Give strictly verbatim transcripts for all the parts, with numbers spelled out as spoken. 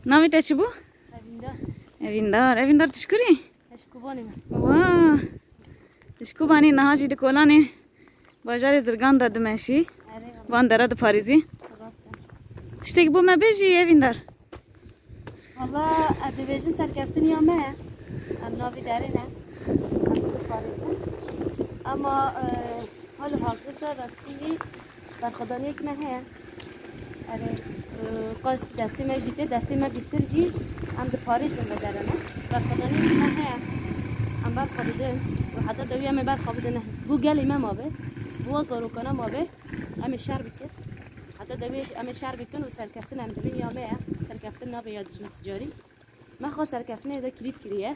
Navê te çi bû? Evîndar. Evîndar. Evîndar, tu ji kurî? Ez ji Kobanê me. Wa. Tu ji Kobanê, niha jî di kolanê bajarê Zirgan de dimeşî. Erê, van dera diparêzî. Rast e. Tiştek bo me bêjî, Evîndar? Valla, ez dibêjim serkeftin ya me ye. Em navê derê ne. Em diparêzin. Ama, e, hal û hazir de rastî berxwedaniyek me heye. Erê, e, qas destê me jî tê, destê me bîtir jî em diparêzin ve derene. Berxwedaniyek me heye. Em berxwe didin. Û heta dawî em ê berxwe bidin. Bo gelê me mabe. Bo zarokana mabe. Em ê şer bikin. Heta dawî em ê şer bikin û serkeftin em dibin ya me ye. Serkeftin nabe ya dijmin ticarî. Me xwe serkeftinê de kilît kiriye.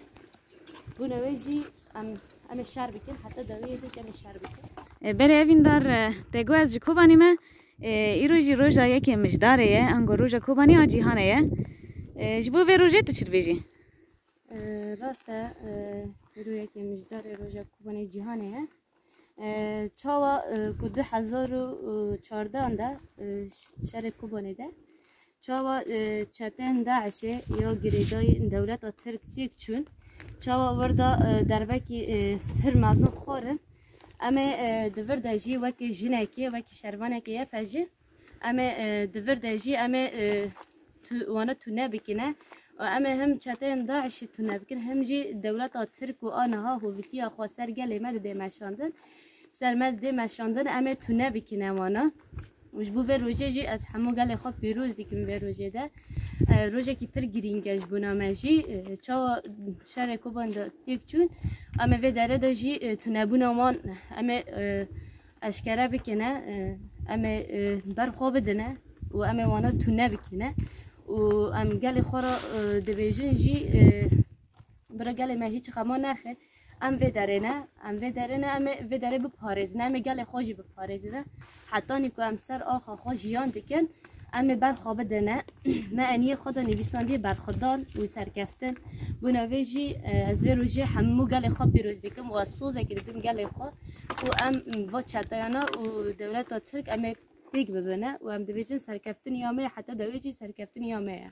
Bûne wê jî em, em ê şer bikin, heta dawiyê de jî em ê şer bikin. E, berê Evîndar, e, te got ez ji Kobanê me. E, îro jî roja yekê Mijdarê ye, ango roja Kobanê a cîhanê ye. E, ji bo vê rojê tu çi dibêjî? E, rast e, e, îro yekê Mijdarê roja Kobanê cîhanê ye. E, çawa, e, ku du hezar û çardeh de, e, şerê Kobanê de, çawa, e, çeteyên DAIŞê ya girêdayî dewleta Tirk têk çûn, çawa wir de, e, derbekî, e, hir mezin xwarin. Em ê, e, di vir de jî wekî jinekê, wekî şervanekê Y P G, em ê, e, di vir de jî em ê, e, tu-, wana tune bikine. Û em ê him çeteyên DAIŞê tune bikin, him jî dewleta Tirk û a niha hovîtiya xwe ser gelê me didê meşandin. Ser me didê meşandin, em ê tune bikine wana. Û ji bo vê rojê jî ez hemû gelê xwe pîroz dikim vê rojê de. E, rojekî pir girîng e ji bona me jî. E, çawa şerê Koban de têk çûn, em ê vê derê de jî, e, tunebûna wan em ê, e, eşkere bikine, e, em ê, e, berxwe bidine û em ê wana tune bikine û em gelê xwe re, e, dibêjin jî, e, bira gelê me hîç xema nexe. Em vê derê ne, em vê derê ne, em ê vê derê biparêzine, em ê gelê xwe jî biparêzine. Hetanî ku em ser axa xwe jiyan dikin, em ê berxwe bidine. Me eniyê xwe de nivîsandiye berxwedan û serkeftin. Bona vê jî, e, ez vê rojê hemû gelê xwe pîroz dikim û ez sozekê didim gelê xwe. Û em va çeteyana û dewleta Tirk em ê têk bibine û em dibêjin serkeftin ya me ye, heta dawê jî serkeftin ya me ye.